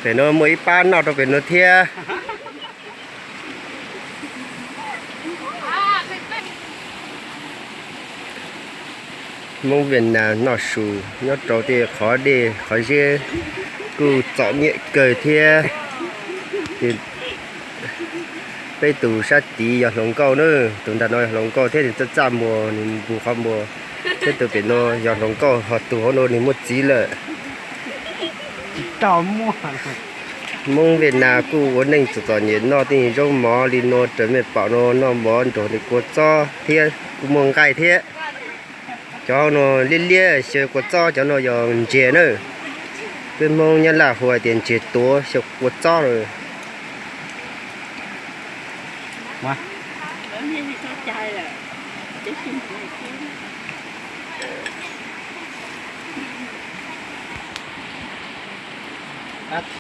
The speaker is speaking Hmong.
Pem no muaj ib pab noj rau pem no thiab. Hmoob Viaj Nam noj su nyob rau tej qhov dej qhov zeb kuj txom nyem kawg thiab. Peb tus sab tid yog hluas nkauj na, tus nram no yog hluas nkauj thiab nws txaj txaj muag nws mus qhov muag, thiab tus pem no yog hluas nkauj ho tus hauv no nws muaj txiv lawm. Hmoob Viaj Nam kuj ua neej txom txom nyem noj tej zaub mov li no raws mej pom no, noj mov nrog li kua txob thiab kuj muaj nqaij thiab. Cov no liab liab xyaw kua txob, cov no yog ntseg na. Peb Hmoob Nyab Laj hu hais tias ntseg tuav xyaw kua txob lawm.